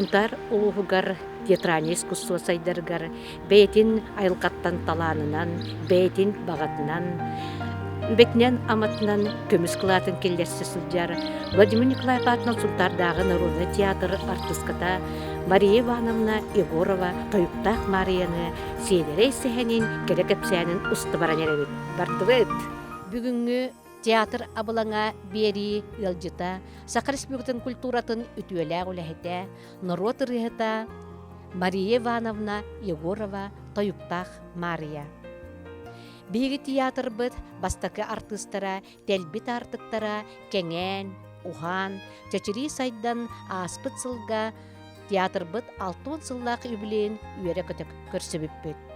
Сунтаар улууһугар театральнай искусство сайдарыгар бэйэтин айылҕаттан талаанынан, бэйэтин баҕатынан, үбэтинэн-аматынан көмүс кылаатын киллэрсэ сылдьар Владимир Николаев аатынан Сунтаардааҕы народнай театр артыыската Мария Ивановна Егорова Тойуктаах Маарыйаны сиэдэрэй сэһэнин, кэрэ кэпсээнин уста баран эрэбит. Бардыбыт! Бүгүҥҥү Театр абылаҥа биэрии ыалдьыта, Саха Республикатын культуратын үтүөлээх үлэһитэ, норуот ырыаһыта Мария Ивановна Егорова Тойуктаах Маарыйа. Биһиги театрбыт бастакы артыыстара, тэлбит аартыктара кэҥээн, уһаан, чэчирии сайдан ааспыт сылга театрбыт 60 сыллаах юбилейын үөрэ-көтө көрсүбүппүт.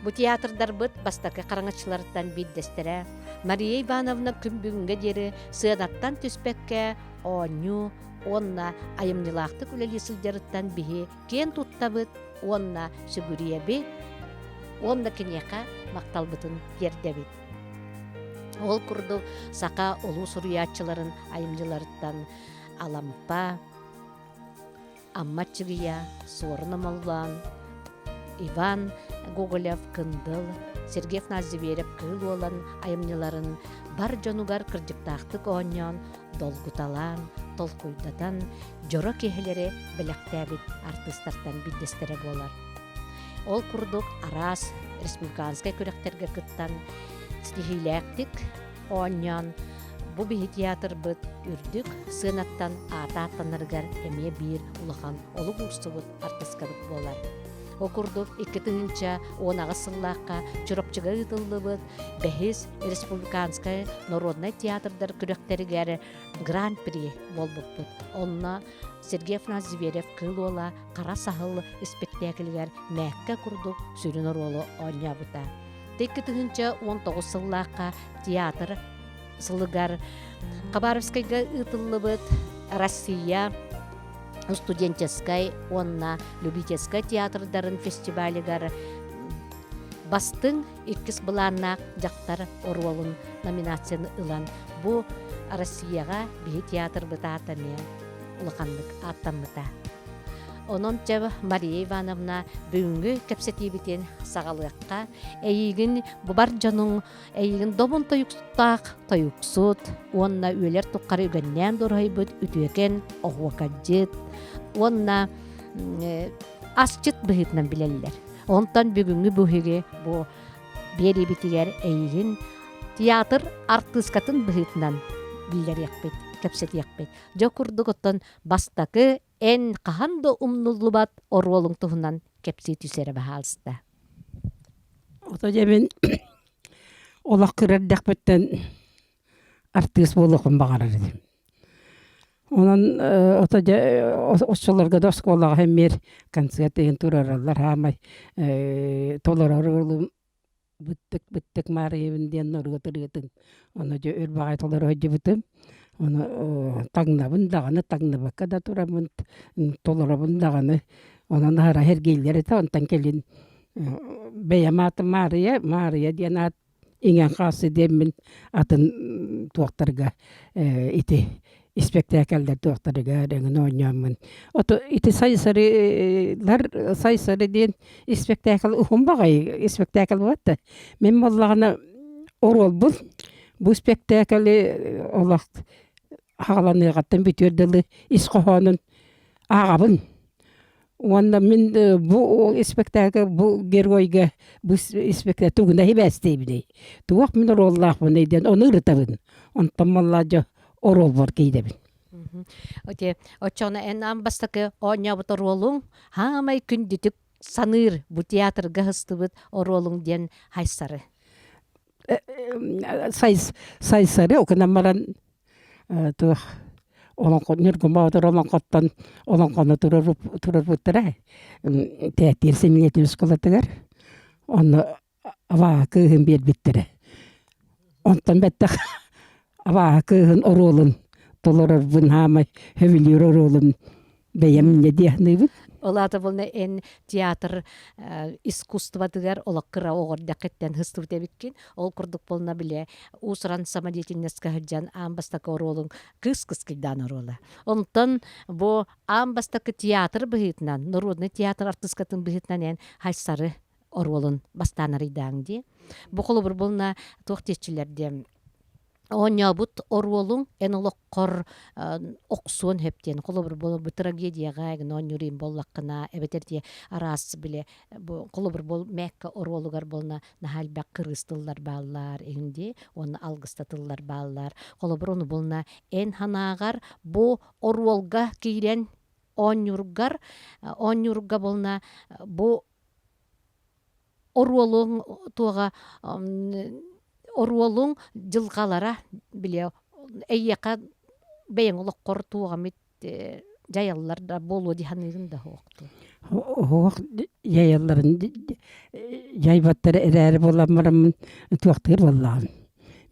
Бу театрдарбыт бастакы хараҥаччыларыттан биирдэстэрэ Мария Ивановна күн бүгүҥҥэ диэри сыанаттан түспэккэ оонньуу уонна айымньылаахтык үлэлии сылдьарыттан биһи киэн туттабыт уонна сүгүрүйэбит уонна киниэхэ махталбытын тиэрдэбит. Ол курдук саха улуу суруйааччыларын айымньыларыттан Алампа, Амма Аччыгыйа, Суорун Омоллоон, Иван Гоголев Кындыл, Сергей Афанасьев Кыыл Уолан айымньыларын бар дьонугар кырдьыктаахтык оонньоон, долгуталаан, толкуйдатан, дьоро киһилэри бэлэхтээбит артыыстартан биирдэстэрэ буолар. Ол курдук араас республиканскай күрэхтэргэ кыттан, ситиһиилээхтик оонньоон, бу биһи театрбыт үрдүк сыанаттан аата ааттанарыгар эмиэ биир улахан олук уурсубут артыскабыт буолар. Ол курдук 2018 сыллаахха Чурапчыга ыытыллыбыт бэһис республиканскай народнай театрдар күрэхтэригэр гран-при буолбуппут. Онно Сергей Афанасьевич Зверев Кыыл уола Хара саһыл испэктээкилигэр мээккэ курдук сүрүн оруолу оонньообута. 2019 сыллаахха театр сылыгар Хабаровскайга ыытыллыбыт Россия студенческай уонна любительскай театрдарын фестивалыгар бастыҥ иккис былааннаах дьахтар оруолун номинацияны ылан бу Россияҕа биһи театрбыт аата эмиэ улаханнык ааттаммыта. Онон чэ Мария Ивановна бүгүҥҥү кэпсэтиибитин саҕалыахха. Эйигин бу бар дьонуҥ эйигин добун тойуктаах тойуксут уонна үөлэр туххары үгэннээн дураһыйбыт үтүөкэн оһуокайдьыт уонна асчыт быһыытынан билэллэр. Онтон бүгүҥҥү бу бу биэриибитигэр эйигин театр артыыскатын быһыытынан биллэриэхпит, кэпсэтиэхпит. Дьэ курдук оттон бастакы эн хаһан да умнуллубат оруолуҥ туһунан кэпсии түс эрэ баһаалыста. Ото дьэ мин олох кыра эрдэхпиттэн артыыс буолуохпун баҕарар этим. Онон ото дьэ оччолорго да оскуолаҕа эмиэ концерт иһин турараллар хаамай толорор уолум Быттык быттык Маарыйабын диэн норуот ырыатын ону дьэ өр баҕайы толоро сылдьыбытым. Ону таҥнабын даҕаны, таҥныбакка да тураммын толоробун даҕаны. Онон аһара сэргииллэр этэ. Онтон кэлин бэйэм аатым Маарыйа, Маарыйа диэн аат иҥэн хаалсы диэммин атын туохтарга ити испэктээкэллэр туохтарыгар эҥин оонньооммун. Ото ити сайсарылар сайсары диэн испэктээкэл уһун баҕайы испэктээкэл буолбат да. Мин буоллаҕына оруолбун бу испэктээкэли олох хаҕаланыаҕыттан бүтүөр дылы ис хоһоонун ааҕабын. Уонна мин бу испэктээкэл бу геройга бу испэктээк тугуна сибээстиибиний? Туох мин оруоллаахпыный диэн ону ырытабын. Онтон буоллаа дьэ оруолбар киирэбин. Оте оччоҕуна эн аан бастакы оонньообут оруолуҥ хаамай күндүтүк саныыр бу театрга сыстыбыт оруолуҥ диэн хайсары. Сайсары окунан баран туох олоҥхо Ньургун Боотур олоҥхоттон олоҥхону турарбыттара Тээттиир симилиэтин оскуолатыгар онно абааһы кыыһын биэрбиттэрэ онтон бэттэх абааһы кыыһын оруолун толорорбун хаамай сөбүлүүр оруолум. Бэйэм инньэ дии саныыбын. Ол аата буолна эн театр искусствотыгар олох кыра оҕо эрдэххиттэн сыстыбыт эбиккин. Ол курдук буолна бile уус-уран самодеятельноска сылдьан аан бастакы оруолуҥ кыыс кыскыйдаан оруола. Онтон бу аан бастакы театр быһыытынан, народный театр артыыскатын быһыытынан эн Хайсары оруолун бастаан арыйдааҥ дии. Бу холобур буолна туох диэччилэр диэн оонньообут оруолуҥ эн олоххор охсуон сөп диэн холобур буолар бу трагедияҕа эгин оонньуур иһин буоллаххына эбэтэр дии араас бile бу холобур буол мээккэ оруолугар буолна наһаа элбэх кырыыс тыллар бааллар иһин дии уонна алгыста тыллар бааллар холобур ону буолна эн санааҕар бу оруолга киирэн оонньуургар оонньуурга буолна бу оруолуҥ туоҕа оруолуҥ дьылҕалара били эйиэхэ бэйэҥ олоххор туох эмит дьайаллар да буолуо дии саныыгын да суох Оһох дьайалларын дьайбаттар эрээри буолан бараммын туохтуур буоллаҕым.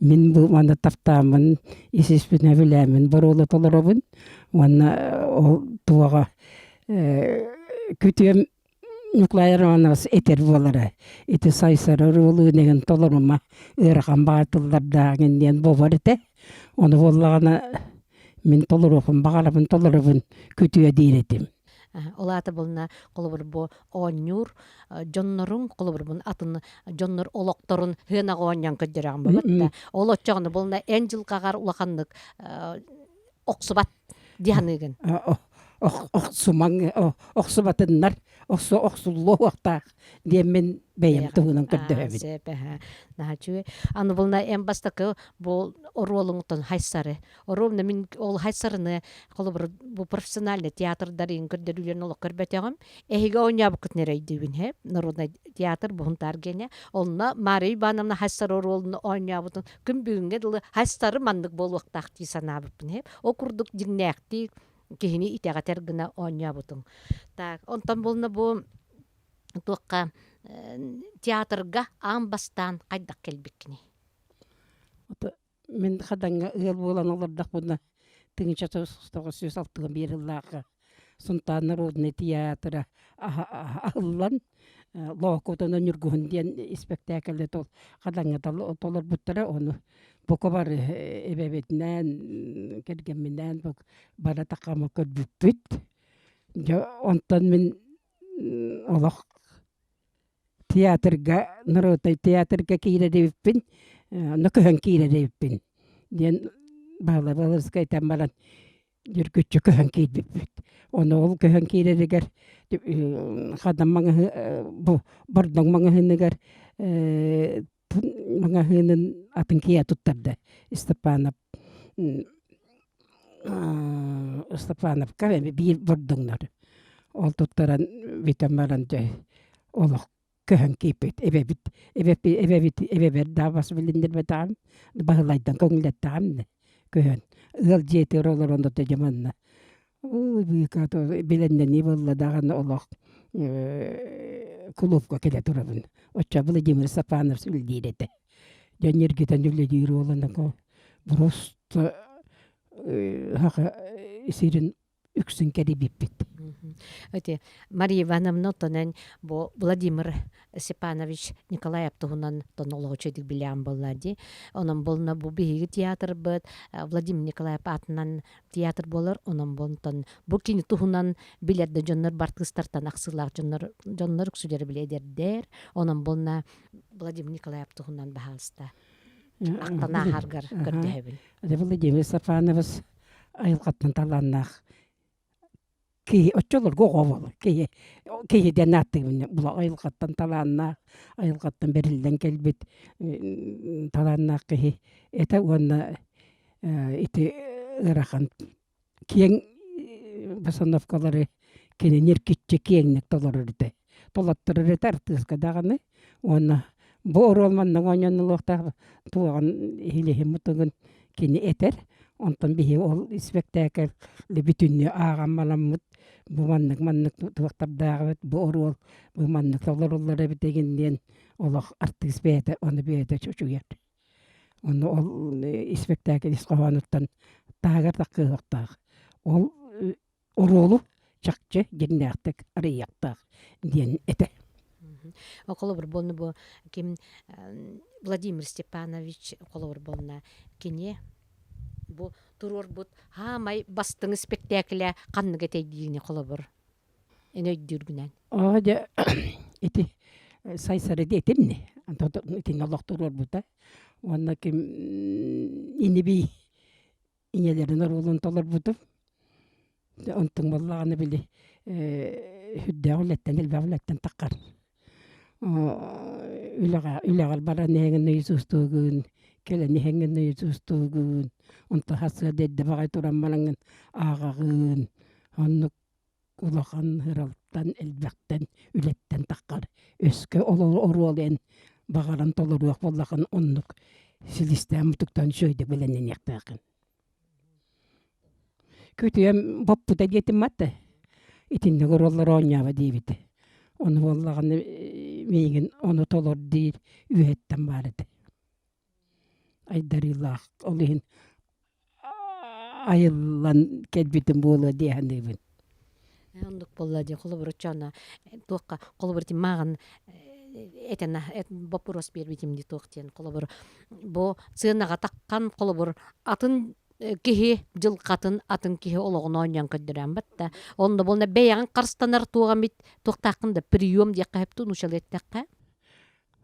Мин бу манна таптааммын, ис-испинэ билээммин боруола толоробун уонна ол туоҕа күтүөм Ньукулай Романович этэр буолара: «Ити Сайсары оруолун игин толорума, ыарахан баҕа тыллардааҕын диэн бобор этэ. Ону буоллаҕына мин толоруохпун баҕарабын, толоробун, күтүө диир этим». Ол аата буолна холобур бу оонньуур дьонноруҥ холобурбун атын дьоннор олохторун сыанаҕа оонньоон көрдөрөҕүн бабат да ол оччоҕуна буолна эн дьылҕаҕар улаханнык охсубат дии саныыгын Охсумаҥ охсубатыннар охсуллуо уохтаах диэммин бэйэм туһунан көрдөһөбүн. Сөп наһаа үчүгэй. Аны булна эн бастакы бу оруолуҥтан хайсары. Оруолна мин ол хайсарыны холобур бу профессиональный театрдар иин көрдөрүүлэрин олох көрбөтөҕүм. Эһиги оонньообуккутун эрэ өйдүүбүн һэ. Народный театр Бухунтаар гене. Онно Мария Ивановна хайсары оруолун оонньообутун күн бүгүҥҥэ дылы хайсары маннык буолуохтаах дии санаабыппын һэ. Ол курдук дьиҥнээхтии киһини итэҕэтэр гына оонньообутуҥ. Так, онтон буолна бу туохха театрга аан бастаан хайдах кэлбиккиний? Мин Хадаҥҥа ыал буолан олордохпуна 1961 сыллаахха Сунтаар народнай театра аһыллан Лоокутана Ньургуһун диэн испэктээкили Хадаҥҥа толорбуттара ону бука бары эбэбитинээн кэргэмминээн бара тахама көрбүппүт. Дьэ онтон мин олох театрга народнай театрга киирэр эбиппин онно көһөн киирэр эбиппин диэн Баһылай Баларскайтан баран дьүргүччү көһөн киирбиппит. Ону ол көһөн киирэригэр Хадан маҥаһы бу Бордоҥ маҥаһыыныгар маҥаһыынын атын киһи туттарда Степанов Степановка биир бордоҥнор ол туттаран бүтэн баран дьэ олох көһөн киирбит эбэбит эбэбит эбэбэр да бас билиннэрбэтэҕим Баһылайдан көҥүллэттэҕим көһөн ыал дьиэтигэр олорон да дьэ манна билэннэнии буолла даҕаны олох кулуупка кэлэ турабын. Оччо Владимир Степанович үлэлиир этэ. Дьон эргитэн үлэлиир уолана просто саха сирин үксүн кэрийбиппит. Ити Мария Ивановна оттон бу Владимир Степанович Николаев туһунан тон олоҕу үчүгэйдик билэҕин буолла дии. Онон буолна бу биһиги театрбыт Владимир Николаев аатынан театр буолар. Онон бонтон бу кини туһунан билэр да дьоннор бартыыстартан ахсыылаах дьоннор дьоннор үксүлэрэ билэ эдэрдэр. Онон буолна Владимир Николаев туһунан баһаалыста ахтан ааһаргар көрдөһөбүн. Владимир Степанович айылҕаттан талааннаах киһи оччолорго оҕо буолар киһи киһи диэн ааттыыбын була айылҕаттан талааннаах айылҕаттан бэриллэн кэлбит талааннаах киһи этэ уонна ити ыарахан киэҥ постановкалары кини ньиргиччи киэҥник толорор этэ толотторор этэ артыыска даҕаны уонна бу оруол маннык оонньонулуохтаах туоҕун иһилиһин мутугун кини этэр онтон биһиги ол испэктээкэл бүтүннүү ааҕан маламмыт бу маннык маннык туохтардаах эбит бу оруол бу маннык толоруллар эбит игин диэн олох артыыс бэйэтэ ону бэйэтэ чочуйар Онно ол испэктээкил ис хоһоонуттан таһыгар тахсыахтаах. Ол оруолу. чахчы дьиҥнээхтик арыйыахтаах диэн этэ. Холобур буолна бу ким Владимир Степанович холобур буолна кини бу туруорбут хаамай бастыҥ испэктээкилэ ханнык этэй диини холобур эн өйдүүргүнэн. Оо дьэ ити сайсары диэтим итиннэ олох туруорбута уонна ким инибий ийэлэрин оруолун толорбутум. Онтон буоллаҕына били сүрдээх үлэттэн элбэх үлэттэн таххар. Үлэҕэ үлэҕэр баран иһэҥҥин нойосуустуугун, кэлэн иһэҥҥин нойосуустуугун, онтон сарсыарда эрдэ баҕайы туран бараҥҥын ааҕаҕын. Оннук улахан ыралтан, элбэхтэн, үлэттэн таххар. Өскө ол оруол эн баҕаран толоруох буоллаххына оннук силистээн мутуктаан үчүгэйдик бэлэмнэниэхтээххин. Күтүөм боппута диэтим матта. Итинник оруоллар оонньооба диэбитэ. Ону буоллаҕына миигин ону толор диир үөһэттэн баар этэ. Айдарыылаах ол иһин айыллан кэлбитим буолуо дии саныыбын. Оннук буолла дии холобур оччоҕуна туохха холобур ити мааҕын этэн боппуруос биэрбитим дии туох диэн холобур бу сыанаҕа таххан холобур атын киһи дьылҕатын атын киһи олоҕун оонньоон көрдөрөн батта онно буолна бэйэҕин харыстанар туох эмит туохтааххын да прием диэххэ сөп дуу нуучалыы эттэххэ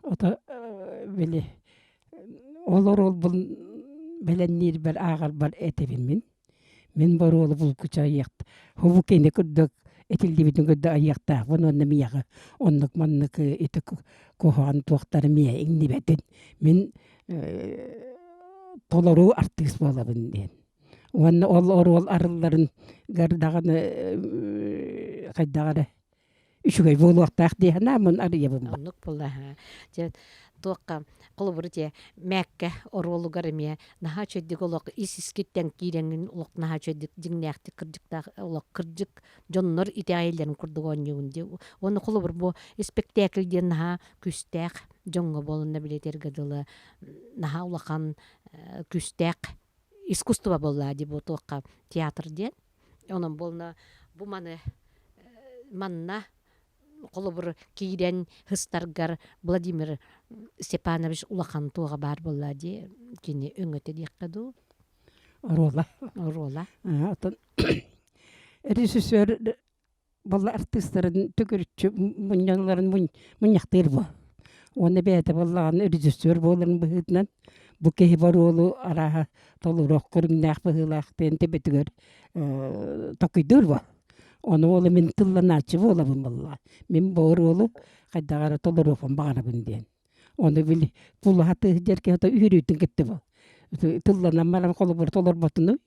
Ото били ол оруолбун бэлэмниирбэр ааҕарбар этэбин мин. Мин бу оруолу булгуччу айыахт хобу кини курдук этиллибитин курдук айыахтаахпын уонна миэхэ оннук маннык ити куһаҕан туохтары миэ иҥнибэтин. Мин толору артыыс буолабын диэн. Уонна ол оруол арылларын даҕаны хайдах эрэ үчүгэй буолуохтаах дии санааммын арыйабын. Оннук буолла дьэ туохха холобур дьэ мээккэ оруолугар эмиэ наһаа үчүгэйдик олох ис искиттэн киирэҥҥин олох наһаа үчүгэйдик дьиҥнээхтик кырдьыктаах олох кырдьык дьоннор итэҕэйэллэрин курдук оонньуугун дии уонна холобур бу испэктээкил диэн наһаа күүстээх дьоҥҥо буоланна билэтэргэ дылы наһаа улахан күүстээх искусство буолла дии бу туохха театр диэн Онон буолна бу маны манна холобур киирэн һыстаргар Владимир Степанович улахан туоҕа баар буолла дии кини өҥөтө диэххэ дуу Оруола. Оруола. Оттон режиссер Буолла артыыстарын төгүрүччү мунньалларын мунньахтыыр буо. Уонна бэйэтэ буоллаҕына режиссер буоларын быһыытынан бу киһи боруолу арааһа толоруох көрүҥнээх быһыылаах диэн төбөтүгэр токуйдуур буо. Ону уолу мин тылланааччы буолабын буоллаҕа. Мин бу оруолу хайдах эрэ толоруохпун баҕарабын диэн. Ону били кулаһа тыаһы киһи үөрүүтүн кытта бу. Тылланан баран холобур толорботунуй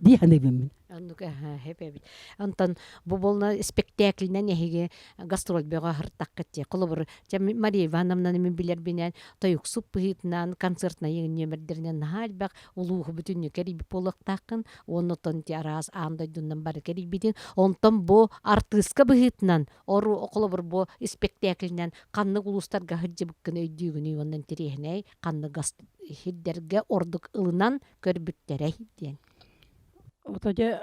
дии саныыбын мин. Оннук хэп эбит. Онтон бу буолна испэктээкилинэн эһиги гастроль бөҕө аһыртаххыт дии. Холобур, дьэ Мария Ивановнаны мин билэрбинэн тойуксук быһыытынан концертнай нүөмэрдэринэн наһаа элбэх улууһу бүтүннүү кэрийбит буолуохтааххын. Уонна оттон ити араас аан дойдунан бары кэрийбитин. Онтон бу артыыска быһыытынан ору холобур бу испэктээкилинэн ханнык улуустарга сылдьыбыккын өйдүүгүнүй уонна интэриэһинэй ханнык сирдэргэ ордук ылынан көрбүттэрэй диэн. Ото дьэ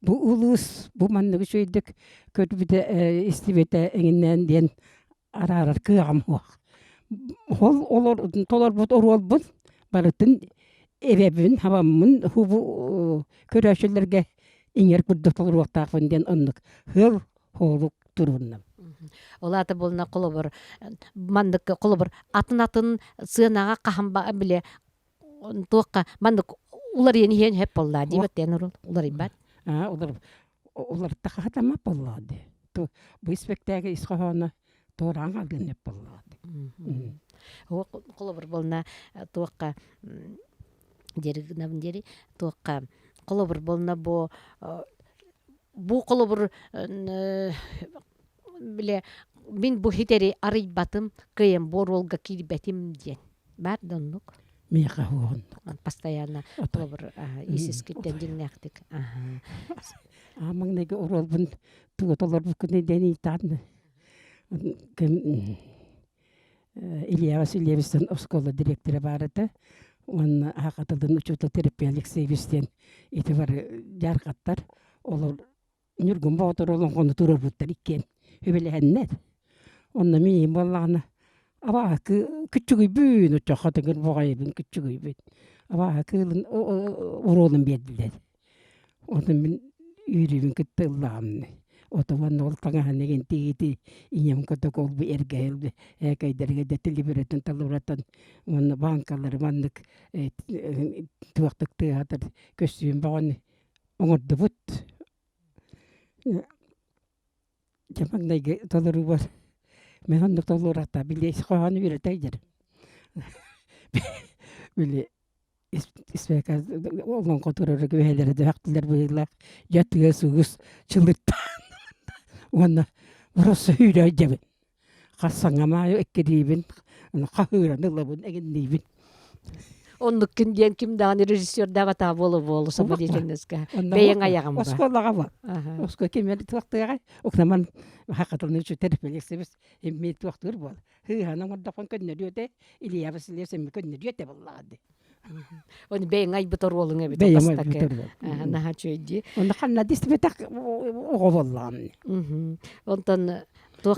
бу улуус бу маннык үчүгэйдик көрбүтэ истибитэ эҥиннээн диэн араарар кыаҕым суох. Ол олор толорбут оруолбун барытын эбэбин хабаммын хубу көрөөччүлэргэ иҥэр курдук толоруохтаахпын диэн оннук сыал хоолук туруорунам. Ол аата буолна холобур маннык холобур атын-атын сыанаҕа хаһан били туохха маннык уларыйан иһиэн сөп буоллаа диэбэт диэн уларыйбат. Аа улар уларытта хаһатаммат буоллаа дии. Бу испэктээги ис хоһооно туораан хаалыан сөп буоллаа дии. Холобур буолна туохха диэри гынабын диэри туохха холобур буолна бу бу холобур бile мин бу хитэри арыйбатым кыайан бу оруолга киирбэтим диэн баар да оннук миэхэ оннук постоянно холобур ис-искиттэн дьиҥнээхтик аа маҥнайгы оруолбун туга толорбуккун диэн ыйытаан ким Илья Васильевичтан оскуола дириэктэрэ баар этэ уонна аахатылын учуутал Терапия Алексеевич диэн ити бары дьаархаттар олор. Ньургун Боотур олоҥхону туруорбуттар иккиэн үбүлэһэннэр. Онно миигин буоллаҕына абааһы күччүгүйбүн оччоххо тыгыр боҕайбын күччүгүйбүн абааһы кыылын уруолун биэрдилэр. Онон мин үөрүүбүн кытта ыллаҕым. Ото уонна ол таҥаһын игин тигити ийэм курдук ол-бу эргэ ээкэйдэргэ дэ тилибирэтин талыбыратан уонна бааҥкалары маннык туохтук тыаһатар көстүүм бөҕөнү оҥордубут. Дьэ маҥнайгы толоруубар мин оннук толуурата били хоһоон үөрэтэ дьэр. Били испэкэ олоҥхо турары күһэлэрэ дөһөхтүлэр быһыылаах дьэ тыас угус чылыттаан уонна просто үүрэ дьэбин Хас саҥам аайы эккириибин, хаһыыран ылабын, эҥинниибин. Оннуккун диэн ким даҕаны режиссердаабатаҕа буола-буола самодеятельноска бэйэҥ айаҕын ба. Оскуолаҕа ба. Оскуола ким эрэ туохтуоҕай? Укнаман хакатылны үчүтэр Феликсович имми туохтуур буол. Хыыһан оҥордохпун көннөрүө Илья Васильевич эмми көннөрүө этэ буоллаҕа дии. Оны бэйэҥ айбыт оруолуҥ эбит бастакы. Наһаа үчүгэй дии. Онно ханна дистибэтэх оҕо буоллаҕым. Онтон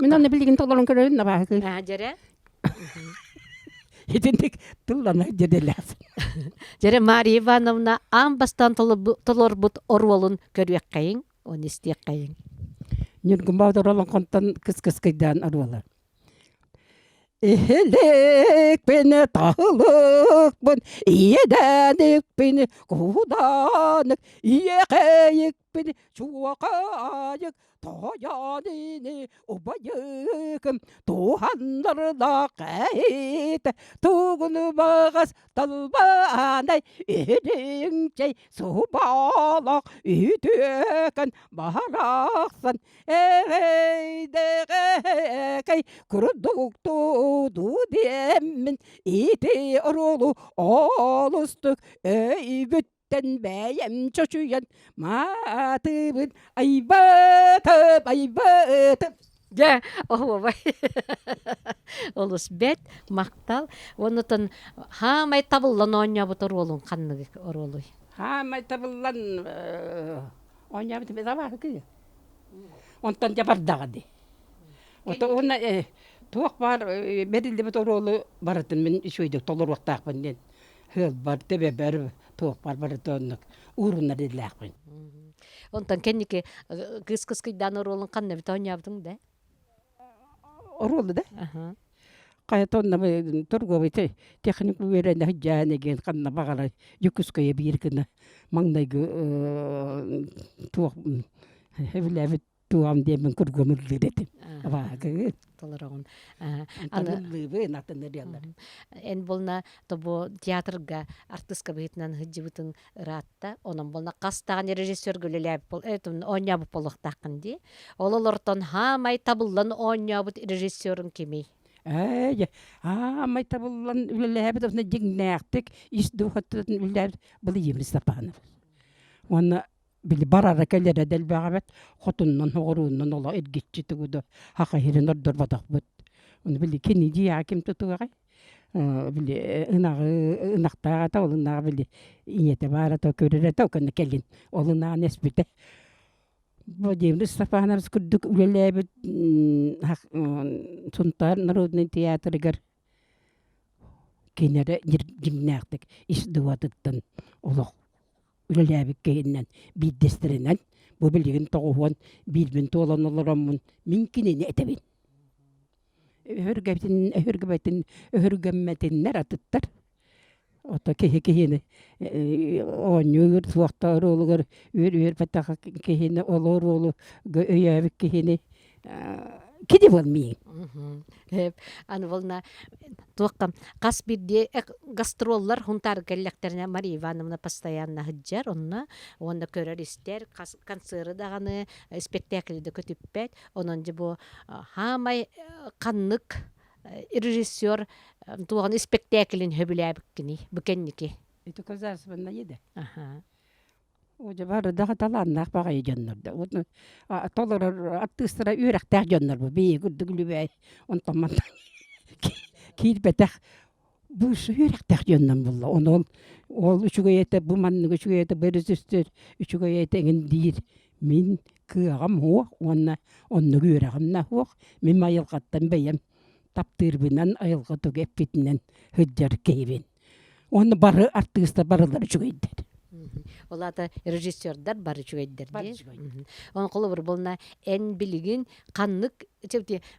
Мин аны билигин толорон көрөбүн абааһы. Дьэрэ. Итинник тыллана дьэдэлээх. Дьэрэ Мария Ивановна аан бастаан толорбут оруолун көрүөххэйиҥ, оны истиэххэйиҥ. Ньургун Боотур олоҥхонтон кыс-кыскыйдаан оруола. Иһиликпин, таһылыкпын, иэдэникпин, кууданык, иэхэйикпин, чуокаайык, тоойоонини убайыкым, туһаннардаах эһит, тугун баҕас талбаанай, иһириҥчэй субаалах, үтүөкэн баһарахсан, Эһэйдэҕэкэй курдуктуу диэммин ити оруолу олустук өйбүттэн бэйэм чочуйан маатыбын айбатым айбатым Дьэ, оһуобай. Олус бэт, махтал. Оннотон хаамай табыллан оонньообут оруолуҥ ханныгы оруолуй? Хаамай табыллан оонньообут табааһы Онтон дьэ бардаҕа дии. Ото уонна туох баар бэриллибит оруолу барытын мин үчүгэйдик толоруохтаахпын диэн ыалбар, төбөбөр туох баар барыта оннук уурунар идэлээхпин. Онтон кэнники кыыс кыскыйдаан оруолун ханна эбит оонньообутуҥ да? Оруолу да? Хайа онно торговый техник үөрэнэ сылдьан игин ханна баҕарар Дьокуускайга биир гына маҥнайгы туох сөбүлээбит туом диэммин кургум ыллыыр этим. Абааһы толороҕун. Аны ыллыыбын атын ырыалар. Эн буолна тобу театрга артыска быһыытынан сылдьыбытыҥ ыраатта. Онон буолна хас даҕаны режиссерга үлэлээбит оонньообут буолуохтааххын дии. Ол олортон хаамай табыллан оонньообут режиссерун кимий? Ээ, аамай табыллан үлэлээбит уонна дьиҥнээхтик ис дууһаттан үлэлээбит Владимир Степанов. Уонна били барара кэлэрэ да элбэҕэбэт, хотуннан оҕорууннан олох эргиччи тугу да хаха иһирин ордорботохпут. Ону били кини дьиэҕэ ким тутуоҕай? Били ынаҕы ынахтаах этэ, ол ынаҕы били ийэтэ баара то көрөр этэ, ол кэлин ол ынаҕын эспитэ. Владимир Степанович курдук үлэлээбит Сунтаар народнай театрыгар кини эрэ дьиҥнээхтик ис дууһатыттан олох үлэлээбит киһинэн биирдэстэринэн бу билигин тоҕуһуон биирбин туолан олороммун мин кинини этэбин. Өһүргэбитин өһүргэбэтин өһүргэммэтиннэр атыттар Ото киһи киһини оонньуур суохта оруолугар үөр-үөрбэтэх киһини ол оруолу өйөөбүт киһини кини буол миин. Аны волна туохха хас биирдии гастроллар Хунтаар кэллэхтэринэ Мария Ивановна постоянно сылдьар онно уонна көрөр-истэр концеры даҕаны спектакли да көтүппэт онон дьэ бу хаамай ханнык режиссер туоҕун испэктээкилин сөбүлээбиккиний бу кэнники? Ити государственная да. О, бары да талааннаах баҕайы дьоннор да. Вот толорор артыыстара үөрэхтээх дьоннор бу. Бии курдук үлүбээй онтон мантан киирбэтэх быыс үөрэхтээх дьоннон булла. Ону ол ол үчүгэй этэ, бу маннык үчүгэй этэ, бу режиссер үчүгэй этэ эҥин диир. Мин кыаҕым суох уонна оннук үөрэҕим да суох. Мин айылҕаттан бэйэм таптыырбынан айылҕа тугу эппитинэн сылдьар киһибин. Уонна бары артыыстар барылар үчүгэйдэр. Ол аата режиссердар бары үчүгэйдэр дии. Оны холобур буолна эн билигин ханнык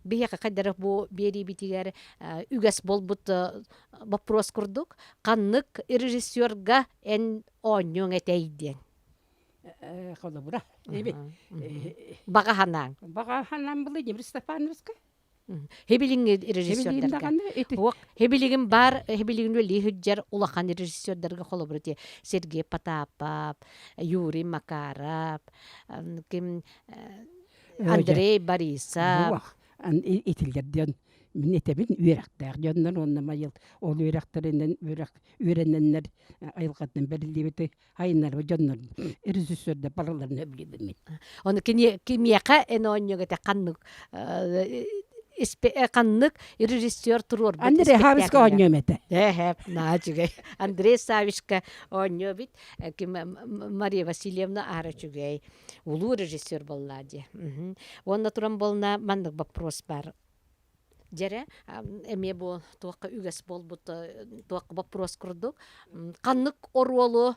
биһиэхэ хайдарах бу биэриибитигэр үгэс буолбут вопрос курдук ханнык режиссерга эн оонньуоҥ этэй диэн. Холобура. Баҕа санааҥ. Баҕа санаам Владимир Степановичка. Хебилиҥҥи режиссердарга. Хебилигин бар, хебилигин үлэлии сылдьар улахан режиссердарга холобур ити Сергей Потапов, Юрий Макаров, ким Андрей Борисов. Итиллэр диэн мин этэбин үөрэхтээх дьоннор уонна майыл ол үөрэхтэринэн үөрэх үөрэнэннэр айылҕаттан бэриллибити айыннарбыт дьоннор режиссердэр барыларын өбүлүүбүн мин. Ону кини кимиэхэ эн оонньууга этэ ханнык ханнык режиссер туруорбут Андрей Савичка оонньуом этэ. Ээ, наһаа үчүгэй. Андрей Савичка оонньуо эбит. Ким Мария Васильевна аара үчүгэй. Улуу режиссер буолла дии. Уонна туран буолна маннык вопрос бар. Дьэрэ, эмиэ бу туохха үгэс буолбут туох боппуруос курдук ханнык оруолу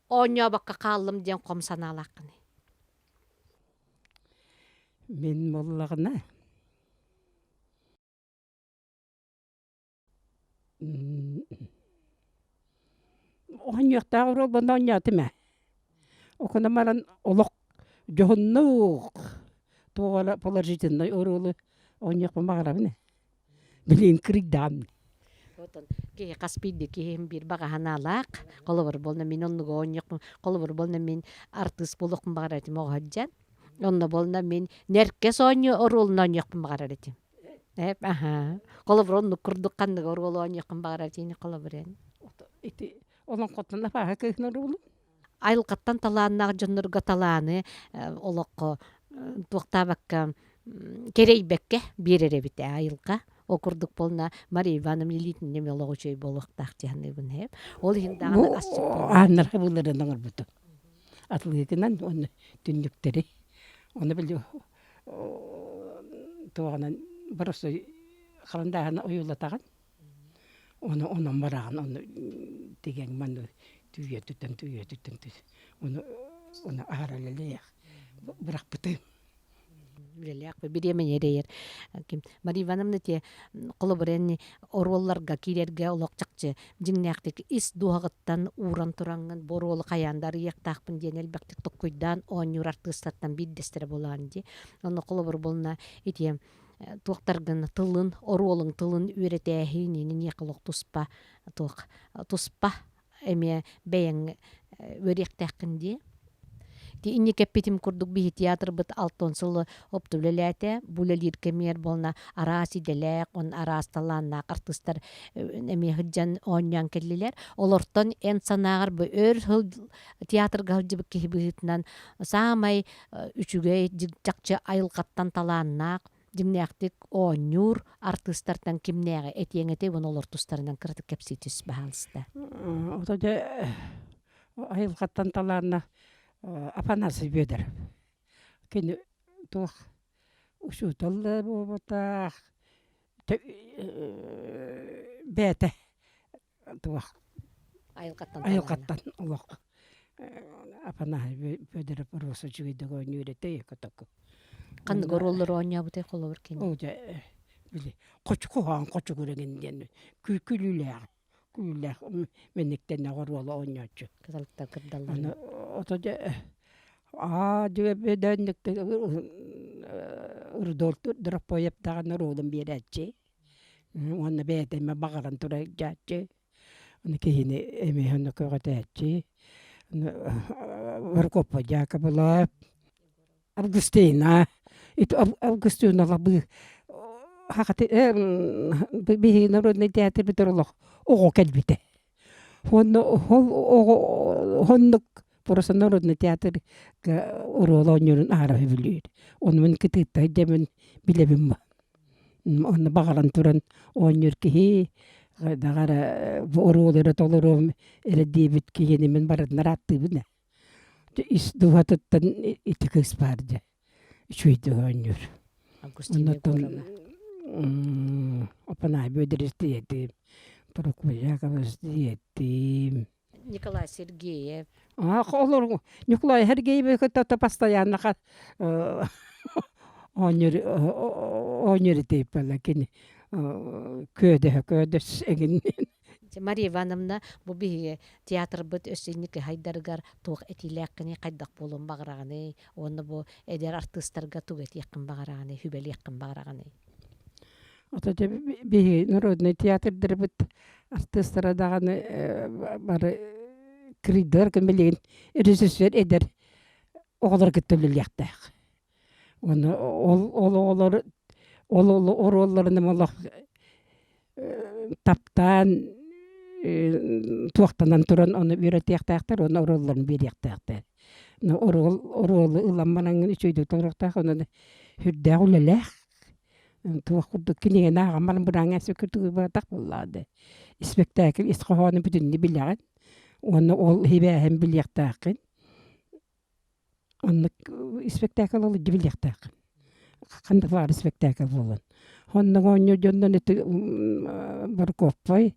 оонньообокко хааллым диэн хом санаалааххыный? Мин буоллаҕына Оонньуохтаах оруолбун оонньоотум ээ. Окуна баран олох дьоһуннук туох эрэ положительнай оруолу оонньуохпун баҕарабын ээ. Билигин кырыйдаҕым. Отон киһи хас биирдии киһим биир баҕа санаалаах. Холобур буолна мин оннуга оонньуохпун, холобур буолна мин артыыс буолуохпун баҕарар этим оҕо сылдьан. Онно буолна мин нэркэс оонньуу оруолун оонньуохпун баҕарар этим. Эп, аһаа. Холобур, оннук курдук ханнык оруолу оонньуоххун баҕарар итини холобур эн? Ити олоҥхоттон абааһы кыыһын оруолун. Айылҕаттан талааннаах дьоннорго талааны олоххо туохтаабакка кэрэйбэккэ биэрэр эбит ээ айылҕа. Ол курдук буолна Мария Ивановна илиитинэн олох үчүгэй буолуохтаах дии саныыбын ээ. Ол иһин даҕаны асчыт буолла. Ааннарга былырын оҥорбутум. Атылыытынан уонна түннүктэри. Ону били туоҕунан боростой харандааһына ойуулатаҕын ону онон бараҕын ону тигэн манна түүйэ түттэн түүйэ түттэн ону ону аһара үлэлиэх бырахпытым үлэлээх бириэмэни эрэйэр ким Мария Ивановна те холобур эн оруолларга киирэргэ олох чахчы дьиҥнээхтик ис дууһаҕыттан ууран тураҥҥын бу оруолу хайаан да арыйыахтаахпын диэн элбэхтик толкуйдаан оонньуур артыыстартан биирдэстэрэ буолаҕын дии. Онно холобур буолна ити туохтаргын тылын, оруолуҥ тылын үөрэтээһин ининиэхэ олох туспа туох туспа эмиэ бэйэҥ үөрүөхтээххин дии. Ити инники эппитим курдук биһи театрбыт алтан сылы опту үлэлээтэ. Бу үлэлиир кэмигэр буолна араас идэлээх, он араас талааннаах артыыстар эмиэ сылдьан оонньоон кэллилэр. Олортон эн санааҕар бу өр сыл театрга сылдьыбыт киһи быһыытынан саамай үчүгэй, чахчы айылҕаттан талааннаах, дьиҥнээхтик оонньуур артыыстартан кимнээҕи этиэҥ этэй уонна олор тустарынан кыратык кэпсии түс баһаалыста. Ото дьэ айылҕаттан талаанна Афанасий Бүөдэр. Кини туох учуутал да буолбатах, бэйэтэ туох айылҕаттан айылҕаттан олох Афанасий Федоров Роса үчүгэйдик оонньуур этэ котоку. Ханнык оруоллары оонньообутай холобур кини? Оо дьэ били хочукуһаан хочугурэҥин диэн күлүүлээх күлүүлээх мэнниктэн оруолу оонньооччу. Кыталыктар кырдаллар. Ото дьэ аа дьүөбүдөннүк Рудольф Дрофоев даҕаны оруолун биэрээччи. Уонна бэйэтэ эмэ баҕаран турар дьааччы. Ону киһини эмиэ онно көҕүтээччи. Прокопий Дьаакыбылап, Августина. Ити Августина лабыы биһиги народнай театрбытыгар олох оҕо кэлбитэ. Уонна ол оҕо оннук просто народный театрга оруол оонньуурун аара сөбүлүүр. Ону мин кытыытта сылдьабын билэбин Онно баҕаран туран оонньуур киһи хайдах эрэ бу оруолу эрэ толоруом эрэ диэбит киһини мин барытын арааттыыбын ээ. Ис дууһатыттан ити кыыс баар дьэ үчүгэйдик оонньуур. Августина Оннуттан Егоровна. Опанай Бүөдүрүс диэтим, Прокопьякович диэтим. Николай Сергеев. А олор Николай Сергеевич кытта постоянно оонньуур оонньуур этиэппэлэ кини көөдөһө көөдөс эҥин. Мария Ивановна бу биһиги театрбыт өссө инники хайдарыгар туох этиилээххиний, хайдах буолуон баҕараҕыный уонна бу эдэр артыыстарга тугу этиэххин баҕараҕыный, сүбэлиэххин баҕараҕыный? Ото дьэ биһиги народнай театрдарбыт артыыстара даҕаны бары кырыйдылар гын билигин режиссер эдэр оҕолор кытта үлэлиэхтээх. Уонна ол ол оҕолор ол оруолларын олох таптаан туохтанан туран ону үөрэтиэхтээхтэр уонна оруолларын биэриэхтээхтэр. Оруол оруолу ылан бараҥҥын үчүгэйдик толоруохтаах онон сүрдээх үлэлээх туох курдук кинигэни ааҕан баран бырааҥҥа курдук буоллаҕа дии. Испэктээкил ис хоһоонун бүтүннүү билэҕин уонна ол сибээһин билиэхтээххин. Оннук испэктээкил ол билиэхтээххин. Ханнык баҕар испэктээкил буоллун. Оннук оонньуур дьоннон ити Борокуоппай,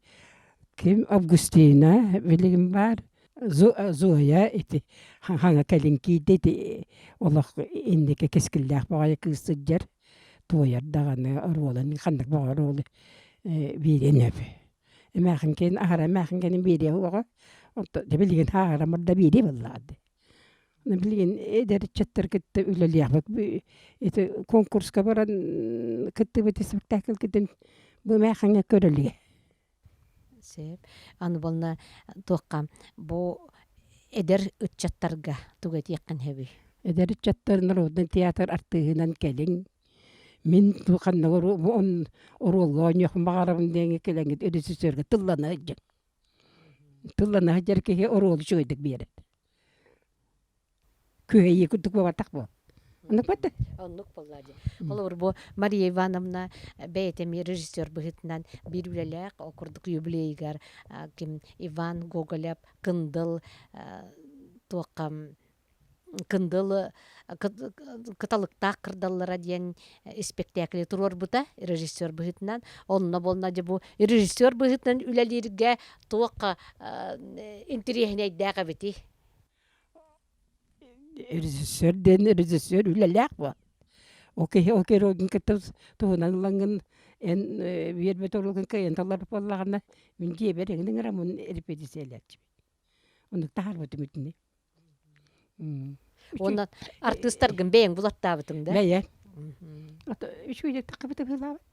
ким Августина билигин баар, Зоя ити хаҥа кэлин киирдэ ити олох инники кэскиллээх баҕайы кыыс сылдьар, туойар даҕаны оруолун ханнык баҕар оруолу биэриэн сөп. Эмээхин кэлин аһара эмээхин кэлин биэриэ суоҕа, онтон билигин ааһарамар да биэриэ буоллаҕа дии. Билигин эдэр ыччаттар кытта үлэлиэхпит. Ити конкурска баран кыттыбыт испэктээкилгитин бу эмээхиҥҥэ көрөлүө. Сөп. Аны буолна туохха бу эдэр ыччаттарга тугу этиэххин сөбүй? Эдэр ыччаттар народный театр артыыһынан кэлиҥ. Мин ханна оруолга оонньуохпун баҕарабын диэҥҥэ кэлэҥҥит режиссерга тыллана сылдьыҥ. Тыллана сылдьар киһи оруолу үчүгэйдик биэрэр. Күһэйии курдук буолбатах буол. Оннук бата? Оннук буолла дии. Холобур, бу Мария Ивановна бэйэтэ эмиэ режиссер быһыытынан биир үлэлээх, ол курдук юбилейыгар ким Иван Гоголев Кындыл туохха Кындыл кыталыктаах кырдаллара диэн испэктээкили туруорбута режиссер быһыытынан. Онно буолна дьэ бу режиссер быһыытынан үлэлииргэ туох интэриэһинэйдээх эбитий? Режиссер диэн режиссер үлэлээх буол. Ол киһи ол геройгун кытта туһунан ылаҥҥын эн биэрбит оруолгун кыайан талар буоллаҕына мин дьиэбэр эҥин ыҥыраммын репетициялээччибин. Оннук таһаарбытым итини. Уонна артыыстаргын бэйэҥ булаттаабытыҥ да? Бэйэ. Үчүгэй таххыбыта быһыылаабыт.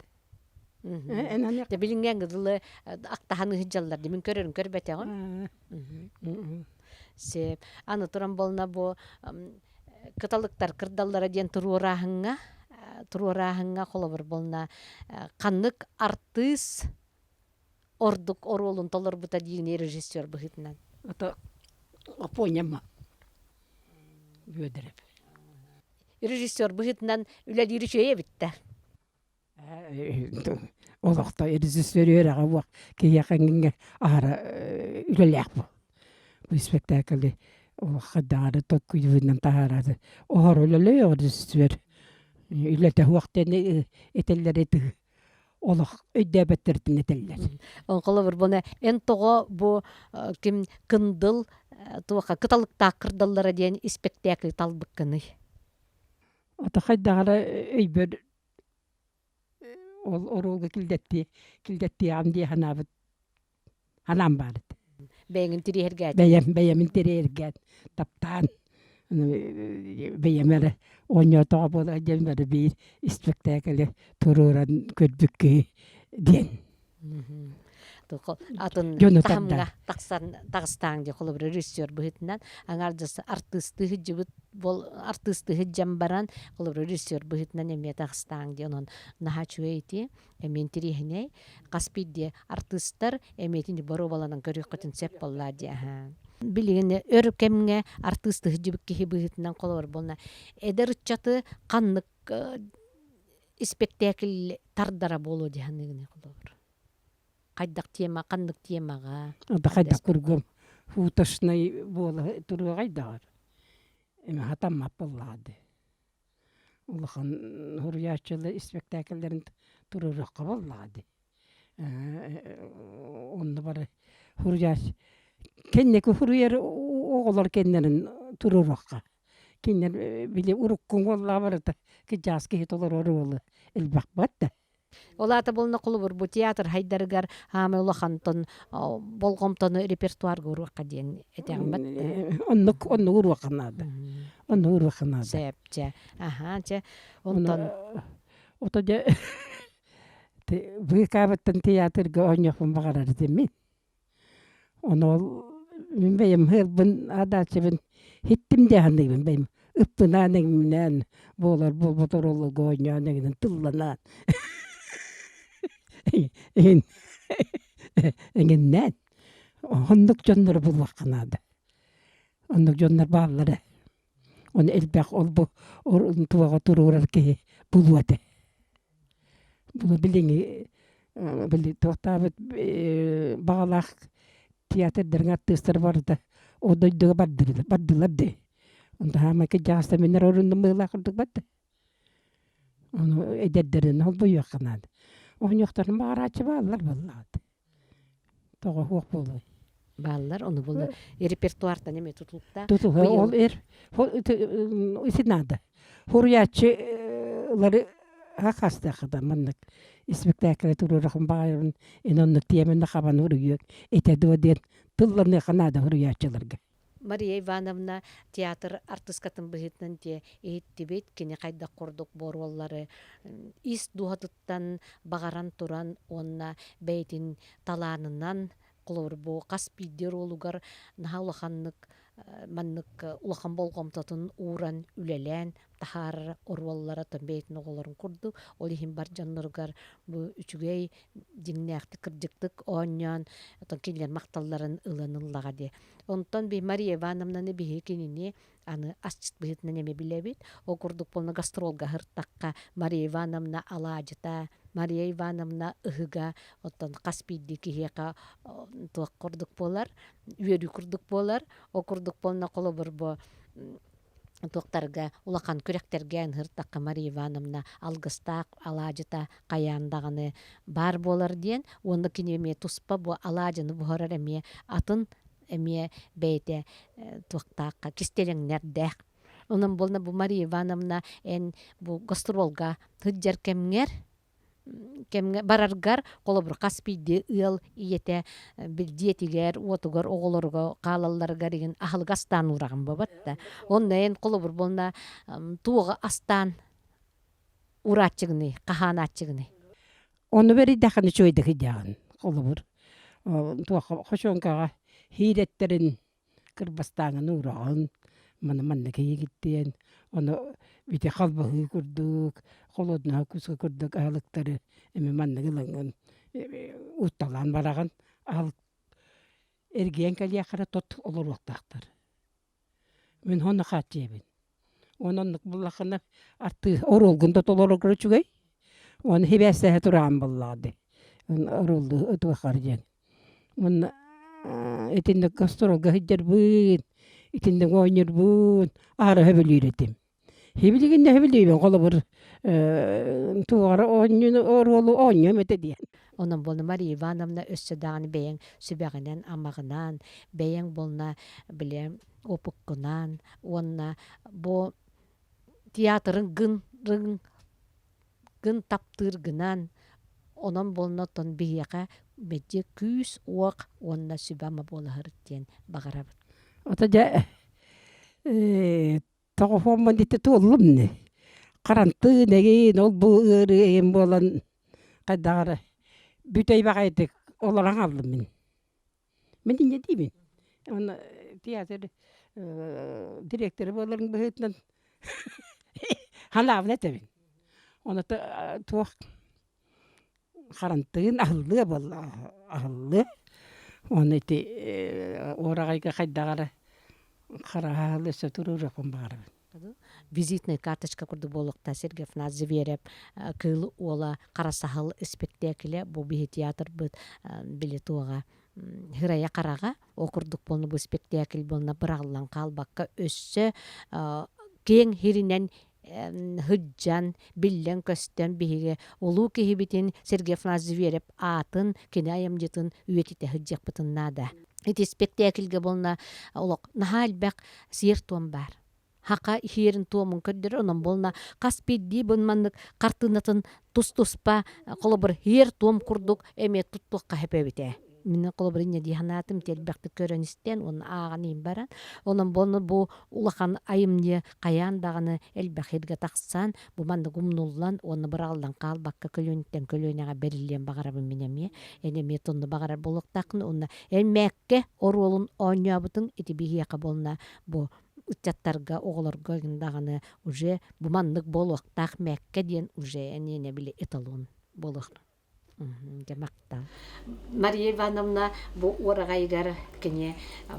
Дэ билиҥҥээҥҥи дылы актаһан ыһыдьаллар дии мин көрөрүн көрбөтөҕүм. Сөп. Аны туран буолна бу кыталыктар кырдаллара диэн туруорааһыҥҥа туруорааһыҥҥа холобур буолна ханнык артыыс ордук оруолун толорбута диини режиссер быһыытынан? Ото Оппуонньама Бүөдүрэп. Режиссер быһыытынан үлэлиир үчүгэй эбит да. Олохто режиссер үөрэҕэ буох киһиэхэ эҥиҥҥэ аһара үлэлээх буол. Бу испэктээкили хайдаҕары толкуйдуунан таһаарары оһор үлэлээ режиссер үлэтэ суох диэн этэллэр ити олох өйдөөбөттөрүтүн этэллэр. Холобур, буна эн тоҕо бу ким Кындыл туоха кыталыктаах кырдаллара диэн испэктээкли талбыккыный? Ото хайдаҕара өйбөр ол оруолга килдэттии килдэттиэҕим дии санаабыт Анаан баар этэ. Бэйэҥин тириэһиргээтиҥ? Бэйэм бэйэмин тириэһиргээн, таптаан бэйэм эрэ оонньоотоҕо буолар диэн бары биир испэктээкили туруоран көрбүт киһи диэн. Атын Дьону таһымҥа тардар. тахсан таҕыстааҥ дии холобур режиссер быһыытынан аҥаардас артыыстыы сылдьыбыт бол артыыстыы сылдьан баран холобур режиссер быһыытынан эмиэ таҕыстааҥ дии онон наһаа үчүгэй ити эмиэ интэриэһинэй. Хас биирдии артыыстар эмиэтин боруобаланан көрүөххүтүн сөп буоллаа дии аһаа. Билигин өр кэмҥэ артыыстыы сылдьыбыт киһи быһыытынан холобур буолна эдэр ыччаты ханнык испэктээкил тардара буолуо дии саныыгыный холобур? Хайдах тема, ханнык темаҕа? Ада хайдах кургум уточнай буола туруоҕай даҕар. Эми хатаммат буоллаҕа дии. Улахан суруйааччылар испэктээкиллэрин туруоруохха буоллаҕа дии. Онно бары суруйааччы кэнники суруйар оҕолор кэннилэрин туруоруохха. Кинилэр били урукку уоллаах барыта кыдьаас киһи толорор уолу элбэх да. Ол аата буолна холобур бу театр хайдарыгар хаамай улахантан болҕомтону репертуарга уруохха диэн этэҕин бат Оннук оннук уруохха наада. Оннук уруохха наада. Сөп чэ. Аха чэ. Онтон Ото дьэ быыкаабыттан театрга оонньуохпун баҕарар этим мин. Ону ол мин бэйэм ыалбын адааччыбын иһиттим дии саныыбын бэйэм ыппынаан эҥиннээн буолар буолбат оруолларга оонньоон эҥинэн тылланаан эҥин эҥиннээн оннук дьоннору булуохха наада. Оннук дьоннор бааллар ээ. Ону элбэх ол-бу туоҕа туруорар киһи булуо этэ. Бу билиҥҥи били туохтаабыт баҕалаах театрдарыҥ артыыстара барыта ол дойдуга бардылар бардылар дии. Онто хаамай кырдьаҕастар миннэр оруннум быһыылаах курдук барда. Ону эдэрдэрин холбуйуохха наада. Оонньуохтарын баҕарааччы бааллар буоллаҕа Тоҕо суох буолуой? Бааллар, ону буолла репертуартан эмиэ тутулуктаах. Тутуһа Быйыл ол эр ити наада. Суруйааччылары хастыахха маннык испэктээкили туруорахын баҕайыбын эн оннук тиэмэни хабан уруйуок этэ дуо диэн тылланыахха наада суруйааччыларга. Мария Ивановна театр артыыскатын быһыытынан те иһиттибит, кини хайдах курдук боруоллары ис дууһатыттан баҕаран туран уонна бэйэтин талаанынан холобур бу хас биирдии оруолугар наһаа улаханнык маннык улахан болҕомтотун ууран үлэлээн таһаарар оруоллара бэйэтин оҕолорун курдук ол иһин бар дьонноругар бу үчүгэй дьиҥнээхтик кырдьыктык оонньоон оттон кинилэр махталларын ылан ыллаҕа дии Онтон би Мария Ивановнаны биһиги кинини аны асчыт быһыытынан эмиэ билэбит. Ол курдук буолна гастролга аһыртахха Мария Ивановна алаадьыта, Мария Ивановна ыһыга, оттон хас биирдии киһиэхэ туох курдук буолар, үөрүү курдук буолар. Ол курдук буолна холобур бу туохтарга улахан күрэхтэргэ ыҥыртахха Мария Ивановна алгыстаах алаадьыта хайаан даҕаны баар буолар диэн уонна кини эмиэ туспа бу алаадьыны буһарар эмиэ атын эмиэ бэйэтэ туохтаахха кистэлэҥнэрдээх. Онон буолна бу Мария Ивановна эн бу гастролга сылдьар кэмҥэр кэмҥэ бараргар холобур хас биирдии ыал ийэтэ дьиэтигэр уотугар оҕолоругар хаалалларыгар игин аһылык астаан уураҕын буолбат да онно эн холобур буолна туоҕа астаан уурааччыгыный хаһаанааччыгыный Ону бэрийдэххинэ үчүгэйдик ыйдааҕын холобур туохха хочуоҥкаҕа хиирэттэрин кырбастааҥын уураҕын, маны манна киһигиттиэн, ону ити халбаһыы курдук, холоднаһа куска курдук аһылыктары эмэ маннык ылаҥҥын утталаан бараҕын, аһылык эргийэн кэлиэххэ тот олоруохтаахтар. Мин онно хааччыйабын. Уонна оннук буллаххына артыыс оруолгун да толороргор үчүгэй. Уонна сибээстэһэ тураҕын буоллаҕа дии. Оруоллуу ытыаххар диэн. Уонна итинник гастролга сылдьарбын, итинник оонньуурбун аһара сөбүлүүр этим. Сибилигин да сөбүлүүбүн холобур туоҕар оонньууну оруолу оонньуом этэ диэн. Онон буолна Мария Ивановна өссө даҕаны бэйэҥ сүбэҕинэн-амаҕынан, бэйэҥ буолна били опыккунаан уонна бу театрын гын гын таптыыргынан онон буолна оттон биһиэхэ мэлдьи күүс-уох уонна сүбэ-ама буолаһырыт диэн баҕарабыт. Ото дьэ тоҕоһуоммун ити туоллум ини. Харантыын эҥин ол-бу ыарыы эҥин буолан хайдах эрэ бүтэй баҕайытык олорон хааллым мин. Мин инньэ диибин. Уонна театр дириэктэрэ буоларын быһыытынан ханаабын этэбин. Ону туох харантыын аһыллыа буолла аһыллыа. Уонна ити уораҕайга хайдах эрэ хараһа өссө туруоруохпун баҕарабын. Визитная карточка курдук буолуохтаах Сергей Афанасьевич Зверев Кыыл уола Хара саһыл испэктээкилэ бу биһи театрбыт били туоҕа. Һырайа хараҕа ол курдук буолна бу спектакль буолна быраҕыллан хаалбакка өссө киэҥ һиринэн һыддьан, биллэн-көстөн биһиги улуу киһибитин Сергей Афанасьевич Зверев аатын, кини айымньытын үйэтитэ сылдьыахпытын наада. Ити спектакльгэ буолна олох наһаа элбэх сиэр-туом баар. Хака иһиэрин туомун көрдөрөр, онон буолна хас биирдии бу маннык хартыынатын тус-туспа холобур иһиэр-туом курдук эмиэ туттуохха сөп эбит Мин холобур инньэ дии санаатым, элбэхтик көрөн истэн уонна ааҕан иһин баран. Онон буолна бу улахан айымньы хайаан даҕаны элбэх сиргэ тахсан, бу маннык умнуллан уонна быраҕыллан хаалбакка көлүөнэттэн көлүөнэҕэ бэриллиэн баҕарабын мин эмиэ. Эн эмиэ тонну баҕарар буолуохтааххын уонна эн мээккэ оруолун оонньообутуҥ ити биһиэхэ буолна бу ыччаттарга, оҕолорго даҕаны уже бу маннык буолуохтаах мээккэ диэн уже эниэнэ били эталон буолуох Дьэ махтал. Мария Ивановна бу уораҕайыгар кини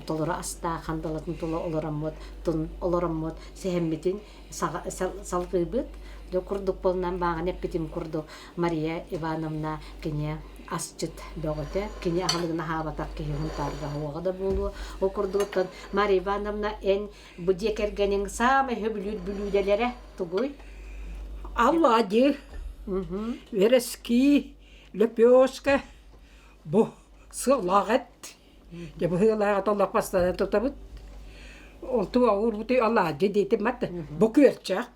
толору астаах хандалатын тула олороммут, тун олороммут сэһэммитин салгыыбыт. Дьэ курдук буолунан бааҕын эппитим курдук Мария Ивановна кини асчыт бөҕөтө, кини аһылыгын аһаабатах киһи Һунтаарга уоҕа да буолуо. Ол курдугуттан Мария Ивановна эн бу дьиэ кэргэниҥ саамай сөбүлүүр бүлүүдэлэрэ тугуй? Алладьы, верески, лепешка, бу сыалаах эт. Дьэ бу сыалаах эт олох бастаан тутабыт. Ол туга уурбутуй алаадьы диэтим мат. Бу күөрчэх.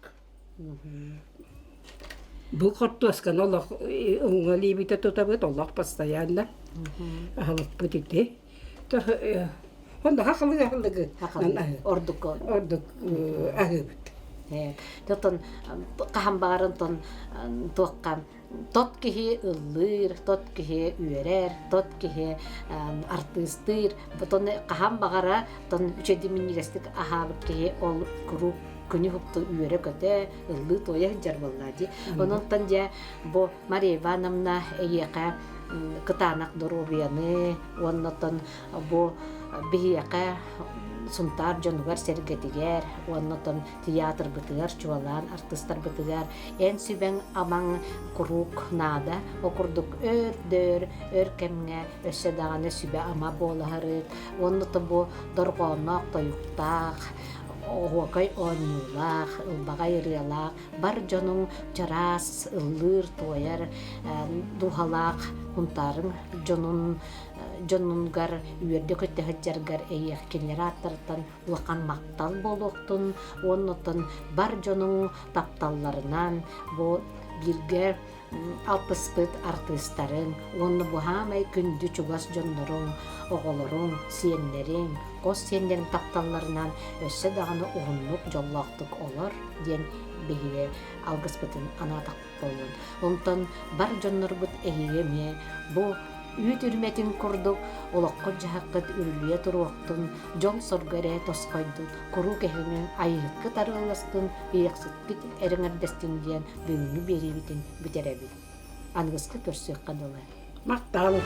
Бу хортуосканы олох уҥа илиибитэ тутабыт, олох постоянно аһылыкпыт ити. Онно хахалыгы аһылыгы ордук ордук аһыыбыт. Тотон хаһан баҕаран тон туохха тот киһи ыллыыр, тот киһи үөрэр, тот киһи артыыстыыр. Тон хаһан баҕара тон үчэди минньигэстик аһаабыт киһи ол куруук күнү хупту үөрэ-көтө, ыллыы-туойа сылдьар буоллаа дии. Онон дьэ бу Мария Ивановна эйиэхэ кытаанах доруобуйаны уонна оттон бу биһиэхэ Сунтаар дьонугар-сэргэтигэр уонна оттон театрбытыгар чуолаан артыыстарбытыгар эн сүбэҥ амаҥ куруук наада. Ол курдук өөр-дөр өр кэмҥэ өссө даҕаны сүбэ-ама буолаһарыт уонна оттон бу дорҕоонноох тойуктаах, оһуокай оонньуулаах, ылбаҕай ырыалаах бар дьонуҥ чараас, ыллыыр-туойар дууһалаах Һунтаарыҥ дьонун дьонугар үөрдэ-көттө сылдьаргар эйиэхэ кинилэр ааттарыттан улахан махтал буолуохтун уонна оттон бар дьонуҥ тапталларынан бу бииргэ алтыспыт артыыстарыҥ уонна бу саамай күндү чугас дьонноруҥ, оҕолоруҥ, сиэннэриҥ, хос сиэннэриҥ тапталларынан өссө даҕаны уһуннук дьоллоохтук олор диэн биһиги алгыспытын анаатахпыт буоллун. Онтон бар дьоннорбут эһиги эмиэ бу үүт үрмэтин курдук олоххут-дьаһаххыт үрүлүйэ туруохтун, дьол-соргу эрэ тосхойдун, куруук эһигини айыһыккыт арыалластын, ийэхсиккит эрэҥэрдэстин диэн бүгүҥҥү биэриибитин бүтэрэбит. Аныгыска көрсүөххэ дылы. Махтал.